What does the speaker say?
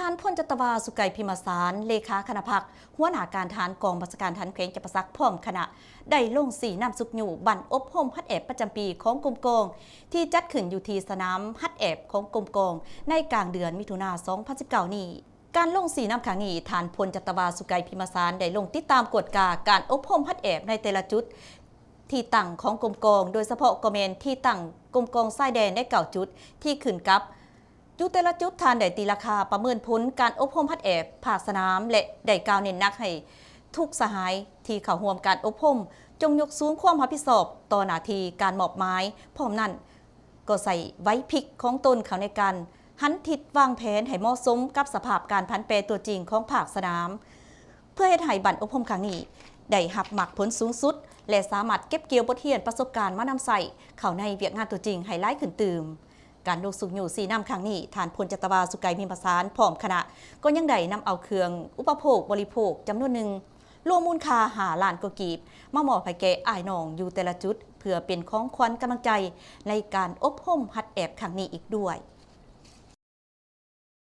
ທ່ານ ພົນຈັດຕະວາ ສຸໄກ ພິມມະສານ ເລຂາຄະນະພັກ, ຫົວໜ້າການທະຫານກອງບັນຊາການທະຫານແຂວງຈຳປາສັກ ພ້ອມຄະນະ ໄດ້ລົງຊີ້ນຳຊຸກຍູ້ບັ້ນອົບຮົມຮັດແອບປະຈຳປີຂອງກົມກອງ ທີ່ຈັດຂຶ້ນຢູ່ທີ່ສະໜາມຮັດແອບຂອງກົມກອງ ໃນກາງເດືອນມິຖຸນາ ສອງພັນສິບເກົ້ານີ້. ການລົງຊີ້ນຳຄັ້ງນີ້, ທ່ານ ພົນຈັດຕະວາ ສຸໄກ ພິມມະສານ ໄດ້ລົງຕິດຕາມກວດກາການອົບຮົມຮັດແອບໃນແຕ່ລະຈຸດທີ່ຕັ້ງຂອງກົມກອງ, ໂດຍສະເພາະກໍແມ່ນທີ່ຕັ້ງກົມກອງຊາຍແດນໃນເກົ້າຈຸດທີ່ຂຶ້ນກັບ ຢູ່ແຕ່ລະຈຸດ, ທ່ານໄດ້ຕີລາຄາປະເມີນຜົນການອົບຮົມຮັດແອບພາກສະໜາມ ແລະ ໄດ້ກ່າວເນັ້ນໜັກໃຫ້ທຸກສະຫາຍທີ່ເຂົ້າຮ່ວມການອົບຮົມ ຈົ່ງຍົກສູງຄວາມຮັບຜິດຊອບຕໍ່ໜ້າທີ່ການມອບໝາຍ, ພ້ອມນັ້ນກໍໃສ່ໄຫວພິບຂອງຕົນເຂົ້າໃນການຫັນທິດວາງແຜນໃຫ້ເໝາະສົມກັບສະພາບການຜັນແປຕົວຈິງຂອງພາກສະໜາມ, ເພື່ອເຮັດໃຫ້ບັ້ນອົບຮົມຄັ້ງນີ້ໄດ້ຮັບໝາກຜົນສູງສຸດ ແລະ ສາມາດເກັບກ່ຽວບົດຮຽນປະສົບການມານຳໃຊ້ເຂົ້າໃນວຽກງານຕົວຈິງໃຫ້ຫຼາຍຂຶ້ນຕື່ມ. ການລົງຊຸກຍູ້ຊີ້ນຳຄັ້ງນີ້, ທ່ານ ພົນຈັດຕະວາ ສຸໄກ ພິມມະສານ ພ້ອມຄະນະ ກໍຍັງໄດ້ນຳເອົາເຄື່ອງອຸປະໂພກບໍລິໂພກຈຳນວນໜຶ່ງ ລວມມູນຄ່າຫ້າລ້ານກວ່າກີບ ມາມອບໃຫ້ແກ່ອ້າຍນ້ອງຢູ່ແຕ່ລະຈຸດ ເພື່ອເປັນຂອງຂວັນກຳລັງໃຈໃນການອົບຮົມຮັດແອບຄັ້ງນີ້ອີກດ້ວຍ.